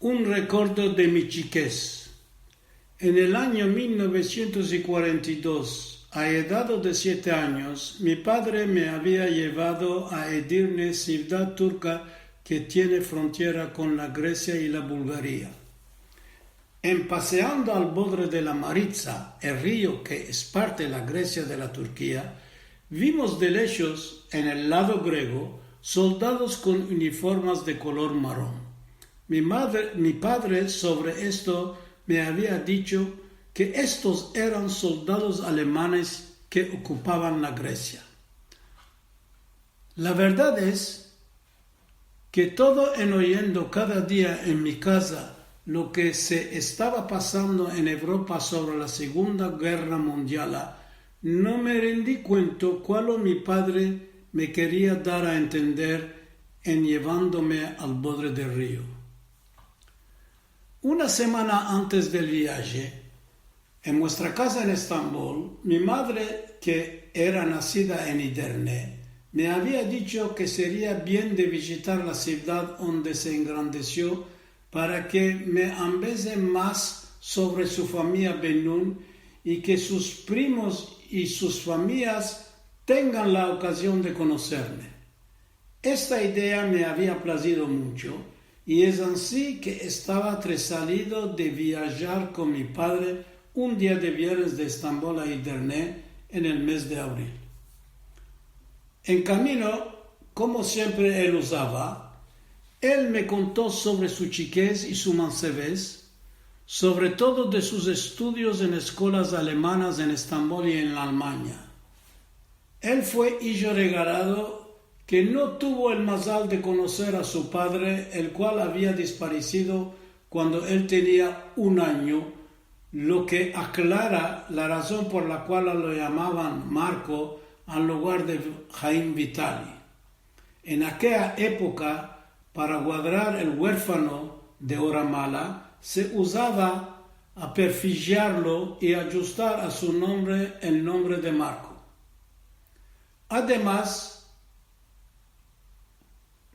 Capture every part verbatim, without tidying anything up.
Un rekordo de mi chikez. En el anyo mil novesientos i kuarenta i dos, a edad de siete anyos, mi padre me avia yevado a Edirne, sivdad turka ke tiene frontiera kon la Gresia i la Bulgaria. En paseando al bodre de la Maritsa, el rio ke es parte de la Gresia de la Turkia, vimos de leshos, en el lado grego, soldados kon uniformas de kolor maron. Mi madre, mi padre sovre esto me avia dicho ke estos eran soldados alemanes ke okupavan la Gresia. La verdad es ke todo en oyendo kada dia en mi kaza lo ke se estava pasando en Evropa sovre la Segunda Gerra Mundiala, no me rendi kuento kualo mi padre me keria dar a entender en yevandome al bodre del rio. Una semana antes del viaje, en muestra kaza en Estambol, mi madre, ke era nasida en Edirne, me avia dicho ke seria bien de vijitar la sivdad onde se engrandesio para ke me ambeze mas sovre su famiya Benun i ke sus primos i sus famiyas tengan la okazion de konoserme. Esta idea me avia plazido muncho, i es ansi ke estava tresalido de viajar kon mi padre un dia de viernes de Estambol a Edirne en el mez de avril. En kamino, komo siempre el uzava, el me konto sovre su chikez i su mansevez, sovre todo de sus estudios en eskolas alemanas en Estambol i en la Almanya. El fue ijo regalado ke no tuvo el mazal de konoser a su padre, el kual avia desparesido kuando el tenia un anyo, lo ke aklara la razon por la kual lo yamavan Marko en lugar de Haim Vitali. En akeya epoka, para guadrar el uerfano de ora mala, se uzava a perfijarlo i ajustar a su nombre el nombre de Marko. Ademas,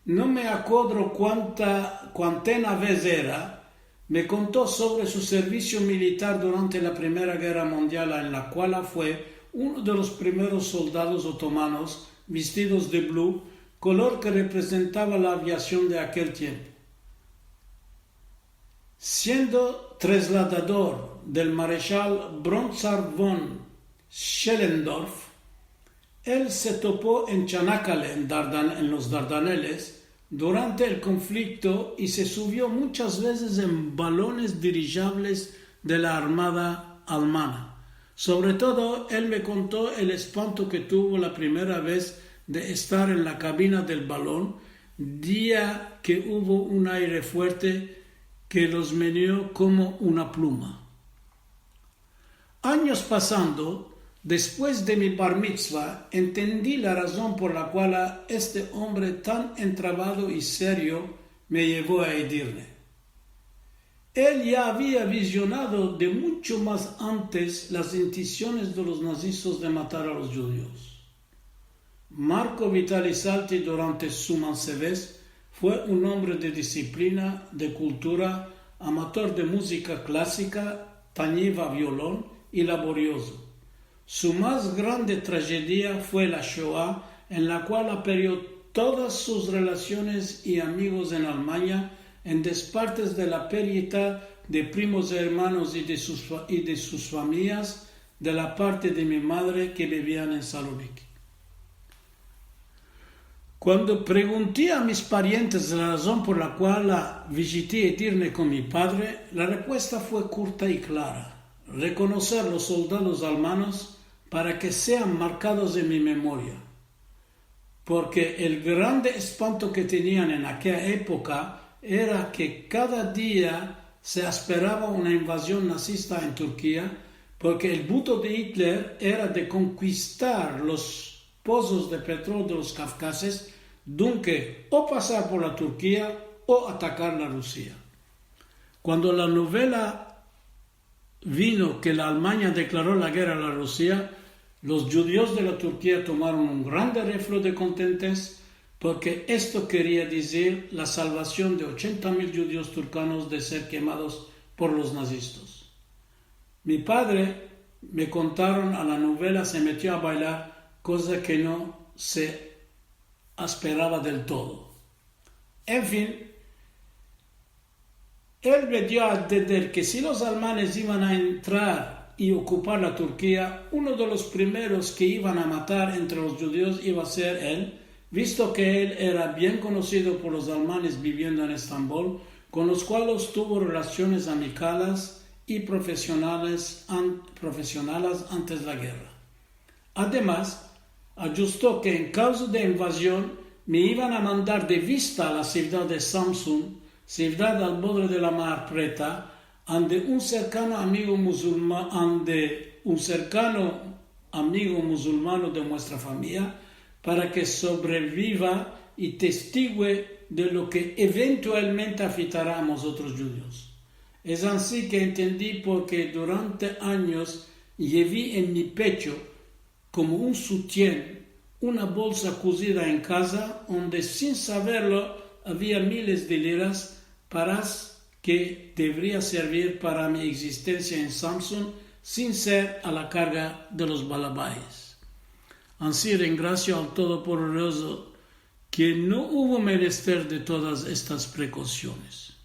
no me akodro kuanta, kuantena vez era, me konto sovre su servisio militar durante la Primera Gerra Mundiala, en la kuala fue uno de los primeros soldados otomanos vestidos de blu, kolor ke reprezentava la aviasion de akel tiempo. Siendo trasladador del mareshal Bronzar von Schlesendorf, el se topo en Çanakkale, en Dardan-, en los Dardaneles, durante el konflikto i se suvio munchas vezes en balones dirijavles de la Armada almana. Sovre todo, el me konto el espanto ke tuvo la primera vez de estar en la kabina del balon, dia ke uvo un aire fuerte ke los meneo komo una pluma. Anyos pasando, despues de mi bar mitzva, entendi la razon por la kuala este ombre tan entravado i serio me yevo a Edirne. El ya avia vizionado de muncho mas antes las intensiones de los nazistas de matar a los djudios. Marko Vitali Salti, durante su mansevez, fue un ombre de disiplina, de kultura, amator de muzika klasika, tanyiva violon i laboriozo. Su mas grande trajedia fue la Shoa, en la kuala perdio todas sus relasiones i amigos en Almanya, en despartes de la perdida de primos ermanos i de sus fa-, i de sus famiyas, de la parte de mi madre ke bivian en Saloniki. Kuando pregunti a mis parientes la razon por la kuala vijiti Edirne kon mi padre, la repuesta fue kurta i klara: rekonoser los soldados almanos para ke sean markados en mi memoria. Porke el grande espanto ke tenian en akeya epoka era ke kada dia se asperava una invazion nazista en Turkia, porke el buto de Hitler era de konkistar los pozos de petrol de los Kavkazes, dunke o pasar por la Turkia o atakar la Rusia. Kuando la novela vino ke la Almanya deklaro la gerra a la Rusia, los djudios de la Turkia tomaron un grande reflo de kontentes, porke esto keria dizir la salvasion de ochenta mil djudios turkanos de ser kemados por los nazistas. Mi padre, me kontaron, a la novela se metio a baylar, koza ke no se asperava del todo. En fin, el me dio a entender ke si los almanes ivan a entrar i okupar la Turkia, uno de los primeros ke ivan a matar entre los djudios iva a ser el, visto ke el era bien konosido por los almanes biviendo en Estambol, kon los kualos tuvo relasiones amikalas i profesionales an-, profesionalas antes la gerra. Ademas, adjusto ke en kavzo de invazion me ivan a mandar de vista a la sivdad de Samsun, sivdad al bodre de la Mar Preta, ande un serkano amigo musulma-, ande un serkano amigo musulmano de muestra famiya, para ke sovreviva i testigue de lo ke eventualmente afitara a mozotros djudios. Es ansi ke entendi porke durante anyos yevi en mi pecho, komo un sutien, una bolsa kuzida en kaza, onde sin saverlo avia miles de liras, paras ke deveria servir para mi egzistensia en Samsun sin ser a la karga de los balabayes. Ansi rengrasio al Todopoderozo ke no uvo menester de todas estas prekosiones.